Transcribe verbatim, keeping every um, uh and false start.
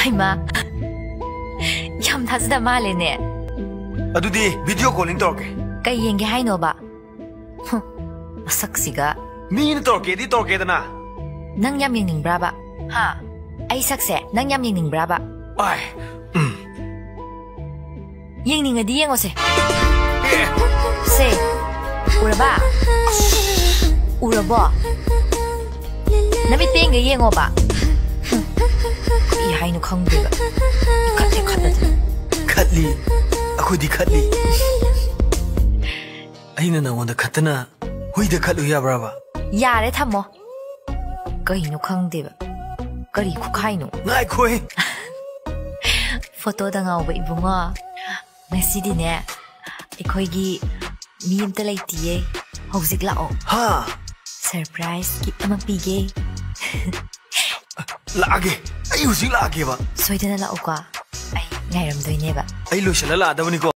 ꯍꯩꯃꯥ, ꯌꯥꯝ ꯊꯥꯖꯗ ꯃꯥꯜꯂꯦꯅꯦ꯫ ꯑꯗꯨꯗꯤ video calling ꯇꯧꯔꯛꯀꯦ꯫ ꯀꯩ ꯌꯦꯡꯒꯦ ꯍꯥꯏꯅꯣꯕ? ꯍꯨꯝ, ꯃꯁꯛꯁꯤꯒ꯫ ꯃꯤꯅ ꯇꯧꯔꯛꯀꯦꯗꯤ ꯇꯧꯔꯛꯀꯦꯗꯅ꯫ ꯅꯪ ꯌꯥꯝ ꯌꯦꯡꯅꯤꯡꯕ꯭ꯔꯥꯕ? ꯍꯥ? ꯑꯩ ꯁꯛꯁꯦ ꯅꯪ ꯌꯥꯝ ꯌꯦꯡꯅꯤꯡꯕ꯭ꯔꯥꯕ? ꯑꯥꯏ, ꯎꯝ꯫ ꯌꯦꯡꯅꯤꯡꯉꯗꯤ ꯌꯦꯡꯉꯣꯁꯦ꯫ ꯑꯦ꯫ ꯁꯦ, ꯎꯔꯕ? ꯎꯔꯕꯣ? ꯅꯃꯤꯠ ꯄꯦꯡꯒꯩ ꯌꯦꯡꯉꯣꯕ꯫ ꯍꯨꯝ꯫ ꯀꯔꯤ ꯍꯥꯏꯅꯣ ꯈꯪꯗꯦꯕ꯫ ꯈꯠꯂꯦ, ꯈꯠꯂꯗꯅ꯫ ꯈꯠꯂꯤ꯫ ꯑꯩꯈꯣꯏꯗꯤ ꯈꯠꯂꯤ꯫ ꯑꯩꯅ ꯅꯉꯣꯟꯗ ꯈꯠꯇꯅ ꯍꯨꯏꯗ ꯈꯠꯂꯨ ꯌꯥꯕ꯭ꯔꯕ? ꯌꯥꯔꯦ, ꯊꯝꯃꯣ꯫ ꯀꯩꯅꯣ ꯈꯪꯗꯦꯕ꯫ ꯀꯔꯤ ꯈꯨꯈꯥꯏꯅꯣ? ꯉꯥꯏꯈꯣꯍꯦ꯫ ꯐꯣꯇꯣꯗ ꯉꯥꯎꯕ ꯏꯕꯨꯡꯉꯣ, ꯉꯁꯤꯗꯤꯅꯦ, ꯑꯩꯈꯣꯏꯒꯤ ꯃꯤ ꯑꯝꯇ ꯂꯩꯇꯤꯌꯦ꯫ ꯍꯧꯖꯤꯛ ꯂꯥꯛꯑꯣ꯫ ꯍꯥ? Surprise gift ꯑꯃ ꯄꯤꯒꯦ꯫ ꯂꯥꯛꯑꯒꯦ꯫ ꯑꯩ ꯍꯧꯖꯤꯛ ꯂꯥꯛꯑꯒꯦꯕ꯫ ꯁꯣꯏꯗꯅ ꯂꯥꯛꯎꯀꯣ꯫ ꯑꯩ ꯉꯥꯏꯔꯝꯗꯣꯏꯅꯦꯕ꯫ ꯑꯩ ꯂꯣꯏꯁꯤꯜꯂ ꯂꯥꯛꯑꯗꯕꯅꯤꯀꯣ꯫